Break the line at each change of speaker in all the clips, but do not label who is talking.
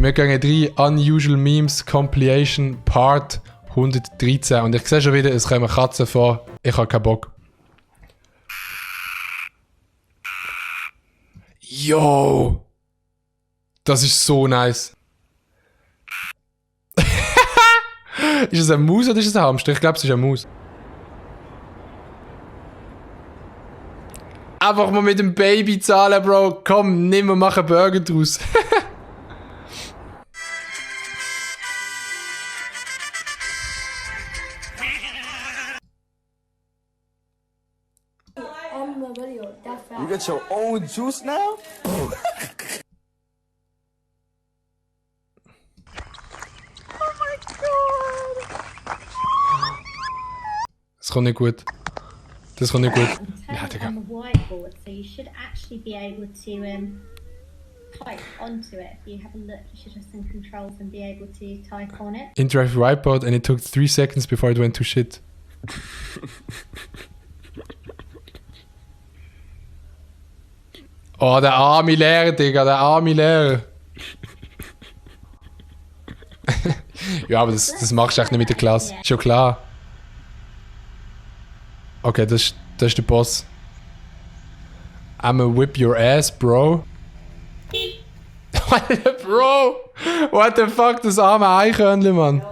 Wir gehen rein. Unusual Memes Compilation Part 113. Und ich sehe schon wieder, es kommen Katzen vor. Ich habe keinen Bock. Yo! Das ist so nice. Ist es eine Maus oder ist es ein Hamster? Ich glaube, es ist eine Maus. Einfach mal mit dem Baby zahlen, Bro. Komm, nimm und mach einen Burger draus.
You got your own juice now?
Das kommt nicht gut. Das kommt nicht gut. Ja, Digga.
On the whiteboard, so you should actually be able to type onto it. If you have a look, you should have some controls and be able to type on it.
Interactive whiteboard and it took 3 seconds before it went to shit. Oh, der arme Lehrer, Digga, der arme Lehrer. Ja, aber das machst du echt nicht mit der Klasse. Ist schon klar. Okay, das ist der Boss. I'ma whip your ass, bro. Alter, Bro! What the fuck, das arme Eichhörnchen, Mann.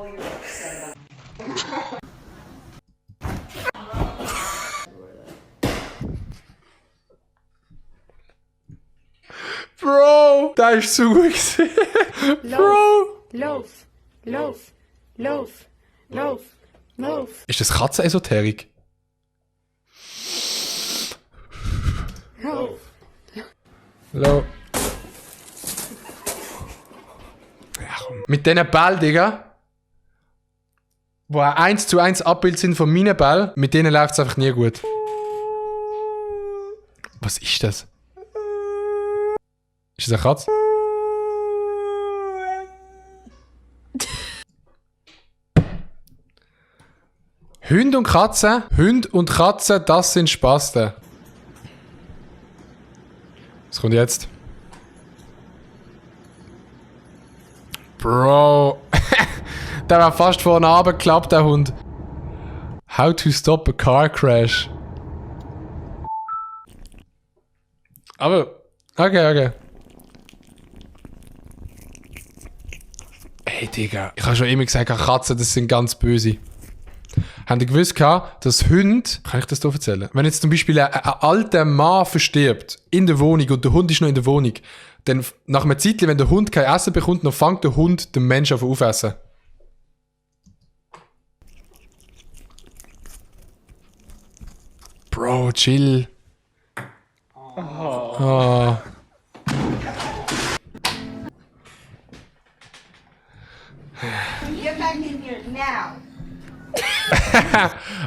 Bro! Da ist zu gut gewesen. Bro!
Loaf, loaf, loaf, loaf, loaf.
Ist das Katzenesoterik?
Loaf.
Hallo. Ja, komm. Mit diesen Bällen, Digga, wo ein 1:1 Abbild sind von meinen Bällen, mit denen läuft es einfach nie gut. Was ist das? Ist das eine Katze? Hunde und Katzen, das sind Spasten. Was kommt jetzt? Bro. Der war fast vorne runtergeklappt, der Hund. How to stop a car crash. Aber, okay. Ey, Digga. Ich habe schon immer gesagt, Katzen, das sind ganz böse. Haben die gewusst, dass Hunde, kann ich das hier erzählen? Wenn jetzt zum Beispiel ein alter Mann verstirbt in der Wohnung und der Hund ist noch in der Wohnung, dann nach einer Zeit, wenn der Hund kein Essen bekommt, dann fängt der Hund den Menschen an aufessen. Bro, chill. Oh.
Get back in here now.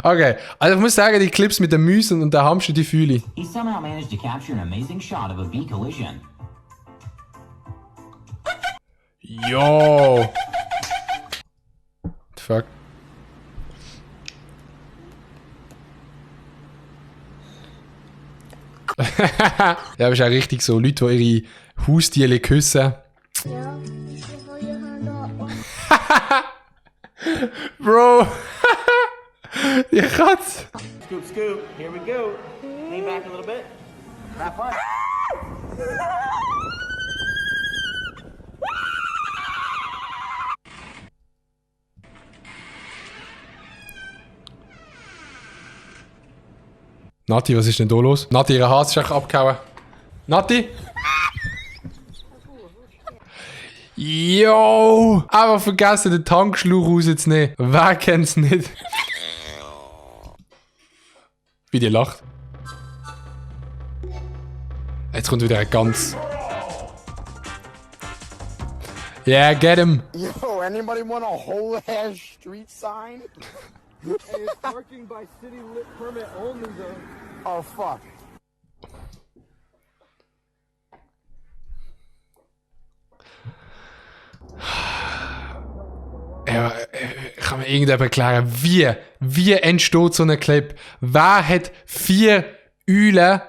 Okay, also ich muss sagen, die Clips mit den Müsen und der Hamster, die fühle ich.
He somehow managed to capture an amazing shot of a bee collision.
Yo! The fuck? Ja, aber ist auch richtig so. Leute, die ihre Haustiere küssen. Bro! Die Katze!
Scoop, scoop. Here we go. Lean back a little bit. Have fun.
Nati, was ist denn da los? Nati, ihre Hase ist echt abgehauen. Nati? Yo! Einfach vergessen, den Tankschlauch rauszunehmen. Wer kennt's nicht? Wie die lacht. Jetzt kommt wieder ein ganz... Yeah, get him!
Yo, anybody want a whole ass street sign?
Hey, it's parking by city lit permit only though.
Oh fuck.
Ja, kann mir irgendjemand erklären, wie entsteht so ein Clip? Wer hat 4 Eulen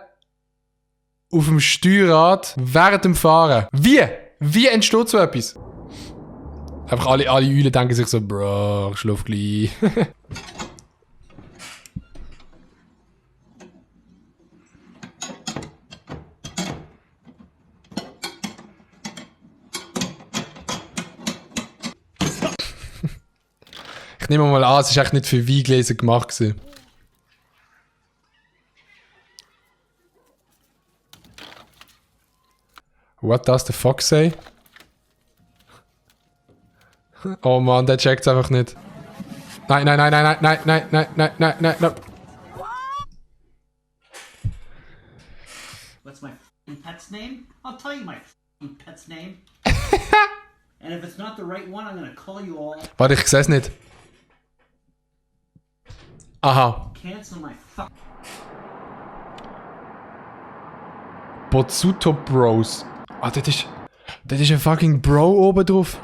auf dem Steuerrad während dem Fahren? Wie entsteht so etwas? Einfach alle Eulen denken sich so, Bro, ich schlaf gleich. Ich nehme mal an, es ist echt nicht für Weingläser gemacht gewesen. What does the fuck say? Oh Mann, der checkt's einfach nicht. Nein, nein, nein, nein, nein, nein, nein, nein, nein, nein, nein.
What's my f***ing pet's name? I'll tell you my f***ing pet's name. And if it's not the right one, I'm gonna call you all.
Warte, ich seh's nicht. Aha.
Cancel my fuck.
Botsuto Bros. Ah, das ist ein fucking Bro oben drauf.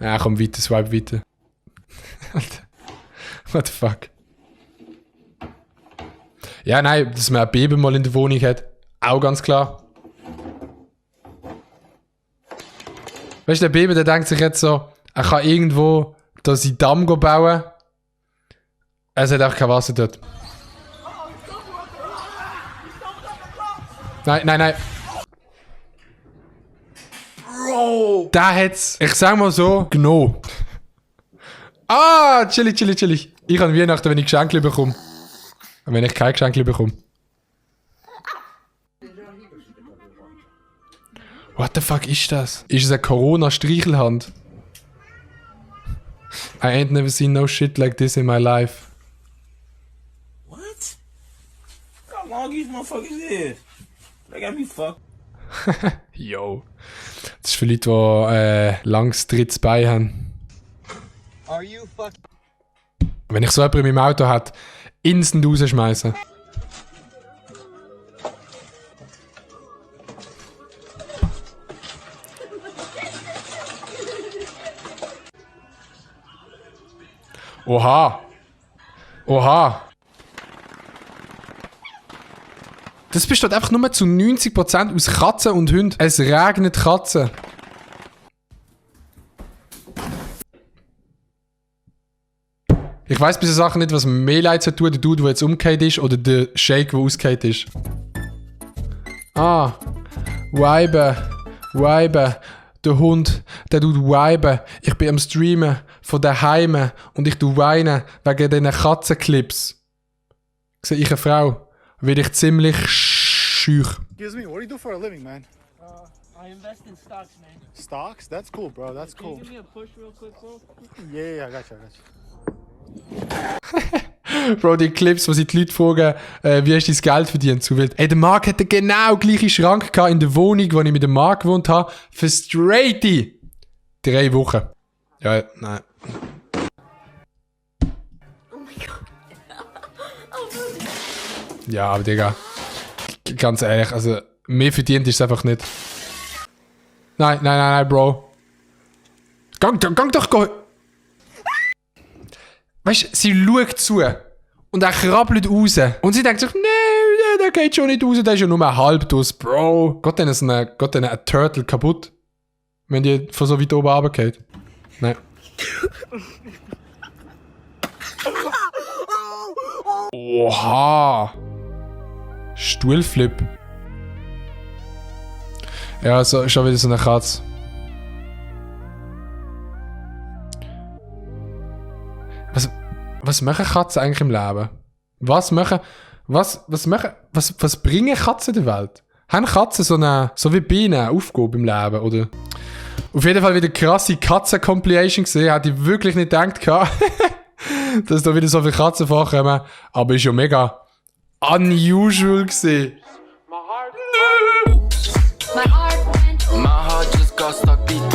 Ja, komm weiter, swipe weiter. What the fuck? Ja, nein, dass man ein Baby mal in der Wohnung hat. Auch ganz klar. Weißt du, der Baby, der denkt sich jetzt so, er kann irgendwo da seinen Damm bauen. Es hat auch kein Wasser dort. Nein, nein, nein. Bro! Der hat's, ich sag mal so, genommen. Ah, chillig, chillig, chillig. Ich an Weihnachten, wenn ich Geschenke bekomme. Und wenn ich kein Geschenke bekomme. What the fuck ist das? Ist es eine Corona-Streichelhand? I ain't never seen no shit like this in my life.
What? How long these motherfuckers is? They got me fucked.
Yo. Das ist für Leute, die langes drittes Bein haben.
Are you fucking...
Wenn ich so jemanden in meinem Auto hätte, instant rausschmeißen. Oha. Oha. Das besteht einfach nur zu 90% aus Katzen und Hunden. Es regnet Katzen. Ich weiss bei so Sachen nicht, was mehr leid zu tun, der Dude, der jetzt umgekehrt ist, oder der Shake, der ausgekehrt ist. Ah. Weiben. Weiben. Der Hund, der tut weiben. Ich bin am Streamen von daheim und ich tu weinen wegen diesen Katzenclips. Sehe ich eine Frau, werde ich ziemlich schüch.
Excuse me, what do you do for a living, man?
I invest in stocks, man.
Stocks? That's cool, bro. That's
Can you
cool.
give me a push real quick, bro?
Yeah, I got you, I got you.
Bro, die Clips, wo sie die Leute fragen, wie hast du dein Geld verdient? So wild. Ey, der Marc hatte genau gleiche Schrank gehabt in der Wohnung, wo ich mit dem Marc gewohnt habe, für straighty 3 Wochen. Ja, nein. Ja, aber Digga, ganz ehrlich, also, mehr verdient ist es einfach nicht. Nein, nein, nein, nein, Bro. Gang doch, go. Weißt du, sie schaut zu und er krabbelt raus. Und sie denkt sich, nee, der geht schon nicht raus, der ist ja nur halb durch, Bro. Geht denn ein Turtle kaputt, wenn die von so weit oben runtergeht? Nein. Oha. Stuhlflip. Ja, so, schon wieder so eine Katze. Was machen Katzen eigentlich im Leben? Was bringen Katzen in der Welt? Haben Katzen so wie Bienen eine Aufgabe im Leben, oder? Auf jeden Fall wieder krasse Katzen-Compilation gesehen. Hätte ich wirklich nicht gedacht, dass da wieder so viele Katzen vorkommen. Aber ist ja mega unusual gesehen.
My heart just got stuck beat.